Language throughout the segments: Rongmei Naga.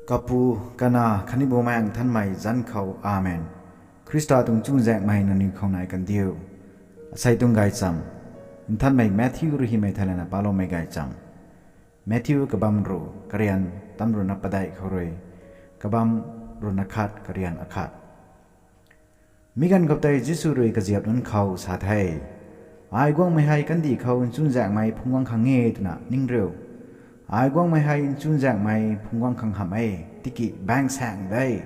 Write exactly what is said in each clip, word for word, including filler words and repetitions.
Kapu, Kanac khatni Bumaengh Nthanmei zanc khou, Amen. Khrista tuang chuzaenghmei nangniw khou nai kandiu. Asei tuang gaychamv Nthanmei Matthew rui hymei theilayna paloumei gaychamv. Matthew kabamv ruh, karian tamruhna padeih khou rui kabamv ruhna khat, karian akhat. Mi ganv khou tei Jisu rui kaziap nunc khou sa the, Ai guangmei hei kandih khou chuzaenghmei phungc guang khang e twna ning riu. Ai guangmei hei chuzaenghmei phungc guang khang hamh e, tiki baengsaeng de.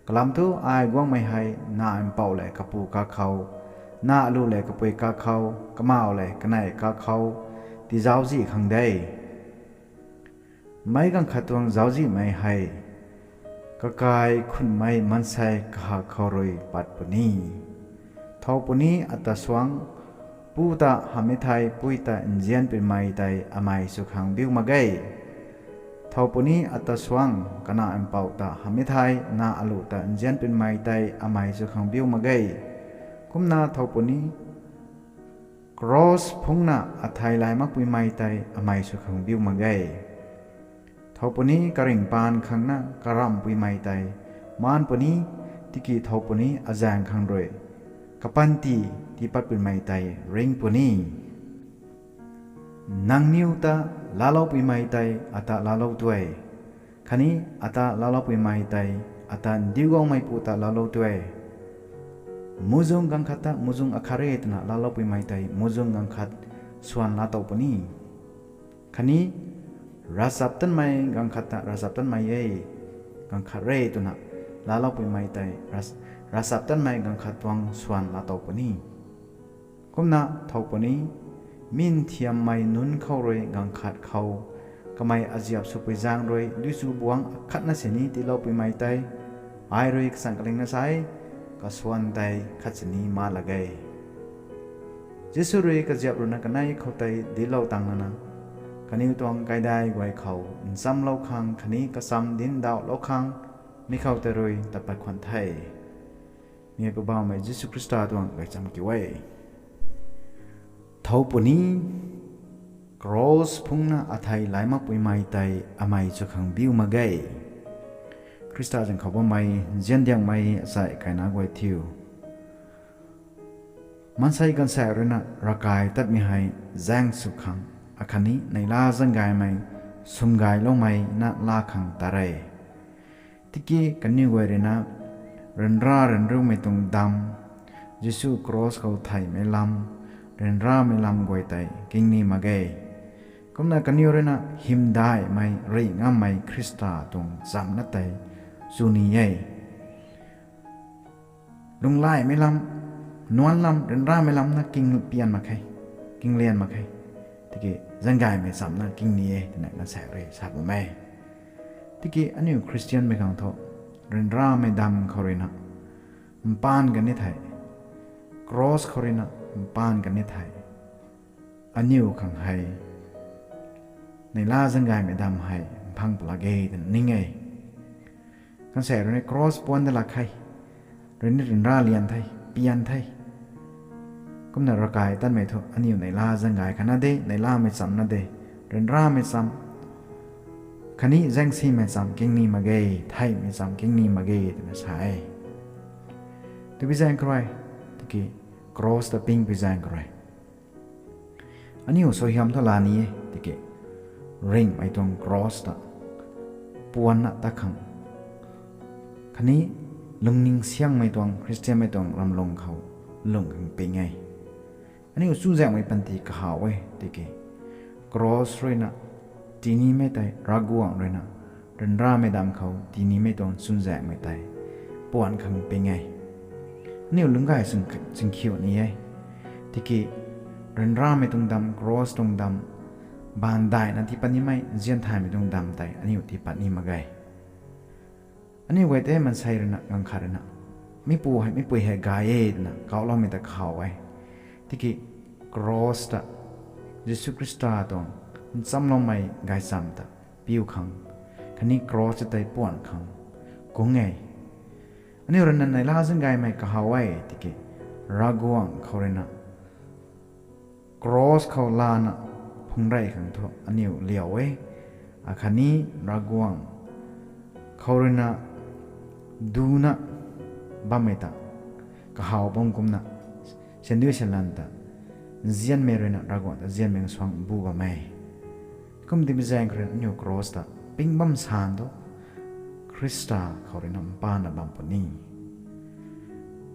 Kalam thu ai guangmei hei nac mpouh lev kapu kakhou, nac aluh lev kapui kakhou, kamau lev kanei kakhou tizauczih khang de. Meic ganv khat tuang zauczihmei hei kakai khunmei maansei kahak khou rui pat puni. Thow puni ata suangc, pu ta hamhmei thei pui ta nzian pinmei tei amei sw khang biu mak ge. Thow puni ata suangc, kanac mpouh ta hamhmei thei nac aluh ta nzian pinmei tei amei sw khang biu mak ge. Kumna thow puni kros phungcna athei lay makpuimei tei amei sw khang biu mak ge. Thow puni karingh paan khangna karamhpuimei tei maan puni, tiki thow puni azaeng khang rui kapanty tii patpuimei tei ring puni. Nangniw ta laaloupuimei tei ata laalou tue, khatni ata laaloupuimei tei ata ndiugaumeipu ta laalou tue. Muhzwng ganv khat ta muhzwng akhat re twna laaloupuimei tei muhzwng ganv khat swan laatow puni, khatni ravchaptatmei ganv khat ta ravchaptatmei e ganv khat re twna laaloupuimei tei ras- ravchaptatmei ganv khat tuang swan laatow puni. Kumna thow puni, mi nthiammei nunc khou rui ganv khat khou kamei aziap swpui zaeng rui duichu buangc akhatna sini tiiloupuimei tei, ai rui kachang kalingna sa e, kaswan tei khat sini mak lak ge. Jisu rui kaziap ruhna kanei khou tei dinclou tang lana, kaniw tuang kaidai guay khou nchamlou khang khatni kacham dincdauhlou khang mi khou tei rui tat pat khwan the. Mi Poubauhmei Jisu Khrista tuang gaychamv kiu e. Thow puni kros phungcna athei lay makpuimei tei amei sw khang biu mak ge. Khrista zaeng khou bammei nziandiangmei achai kaina guay thiu, maansei gaanvsaekc ruina ravkai tatmei hei zaeng sw khang akhatni neihla zaenggaymei swmgayloumei na laa khang tat re. Tiki kaniw guay ruina ryanra ryanriumei tuang damv, Jisu kros khou theihmei lam, ryanramei lam guay tei kingni mak ge. Kumna kaniw ruina hymdaihmei rih ngammei Khrista tuang chamna tei chu ni e. Lunghlaihmei lam, nuanc lam, ryanramei lam na king pian mak khe, kinglian mak khe. Tiki zaenggaymei chamna kingni e twna gaanvsaekc rui sa bam e. Tiki aniu Khristianmei khang thu ryanramei damv khou ruina mpaan kan ni thei, kros khou ruina mpaan kan ni thei, aniu khang hei neihla zaenggaymei damv hei mphang pw lak ge twna ning e. Gaanvsaekc rui ni kros puan da lak khe, rui ni ryanra lian the, pian the. Kumna ravkai tatmei thu aniu neihla zaenggay khatna de, neihlamei chamna de, ryanramei chamv khatni zaengsimei chamv kingni mak ge, theihmei chamv kingni mak ge twna sa e. Tabui zaeng khou rui, tiki kros ta pingpui zaeng khou rui aniu suaihiam thu laa ni e, tiki ringhmei tuang kros ta puanna tat khang khatni lungning siangmei tuang Khristianmei tuang ramlung khou lung khang ping e. Aniu chuzaenghmei panty kahaw e, tiki kros ruina tinimei tei Ravguangc ruina ryanramei damv khou tinimei tuang chuzaenghmei tei puan khang ping e. Aniu lungcgay chingkhiu ni e, tiki ryanramei tuang damv, kros tuang damv, baanv daihna tii pat nimei nzian thaymei tuang damv tei aniu tii pat ni mak ge. Aniu guay tei maansei ruina ganv khat ruina mipu hei, mipui hei gay e twna kauhloumei ta kahaw e. Tiki kros ta Jisu Khrista tuang nchamloumei gaychamv ta piu khang khatni kros ta tei puan khang kung e. Aniu ruina neihla zaenggaymei kahaw e, tiki Ravguangc khou ruina kros khou lana phungc rey khang thu aniu liau e, akhatni Ravguangc khou ruina duna bammei ta kahaw bam kumna, sandui salan ta nzianmei ruina Ravguangc ta nzianmei suang bu bam e. Kum timei zaeng khou ruina aniu cross ta ping bam san thu Khrista khou ruina mpana bam puni.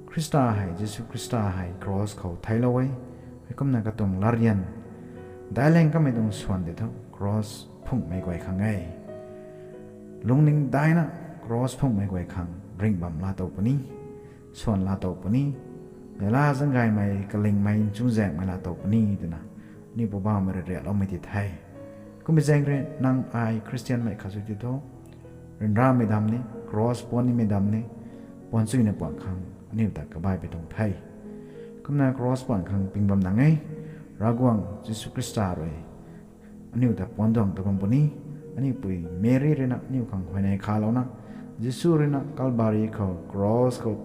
Khrista hei, Jisu Khrista hei cross khou theiclou e. Heikumna katuang latryan daiclangc kamei tuang swan tei thu cross phunghmei guay khang e. Lungning daina cross phunghmei guay khang ringh bam laa tow puni, swan laa tow puni, neihla zaenggaymei kalingmei chuzaenghmei laa tow puni twna aniu Poubauhmei rui riakloumei ti the. Kummei zaeng rui nang ai Khristianmei khat sw ti thu, ryanramei dam ni, cross puan nimei dam ni, puan chuina puan khang aniu ta kabaipui tuang the. Kumna cross puan khang ping bam nang e. Ravguangc Jisu Khrista rui aniu ta puan duang ta bam puni. Aniu pui Meri ruina aniu khang huayney khalouna, Jisu ruina Calvary khou cross khou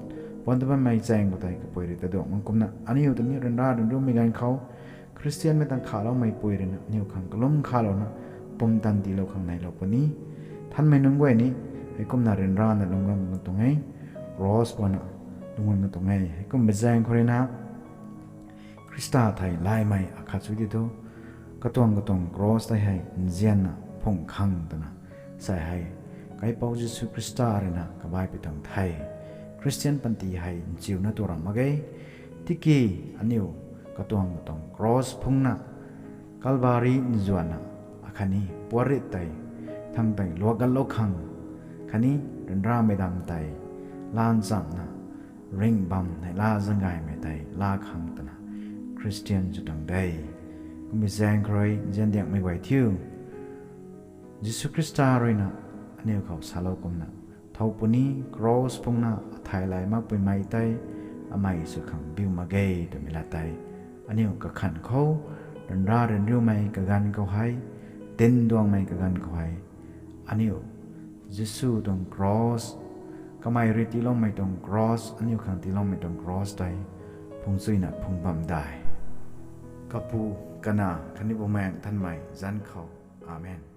puan ta bammei chaeng khou tei kapui rui ta duang bam kumna aniu ta ni ryanra ryanriumei ganv khou Khristianmei tang khaloumei pui ruina aniu khang kalum khalouna pumtan tiilou khang neilou puni. Nthanmei nunc guay ni heikumna ryanrana lungc guang tuang e, cross puanna lungc guang tuang e. Heikumna zaeng khou ruina Khrista thei laimei akhat sw ti thu, katuang katuang cross tei hei nzianna phung khang twna sa hei, Kaipouc Jisu Khrista ruina kabaipui tuang the. Khristian panty hei nchiuna tu ram mak ge. Tiki aniu katuang katuang cross phungna Calvary nzuanna akhatni puarit tei thang tei luak gatlou khang khatni ryanramei dam tei lanchamna ringh bam neihla zaenggaymei tei laa khang twna Khristian sw tuang de. Kummei zaeng khou rui nzian diangmei guay thiu, Jisu Khrista ruina aniu khou salou kumna, thow puni cross phungna athai lai makpuimei tei amei sw khang biu mak ge twmei lat tei aniu kakhanh khou, ryanra ryanriumei kaganv khou hei, dinduangmei kaganv khou hei, aniu Jisu tuang cross, kamei rui tiiloumei tuang cross, aniu khang tiiloumei tuang cross tei phung chuina phung bam dai. Kapu, Kanac khatni Bumaengh Nthanmei zanc khou. Amen.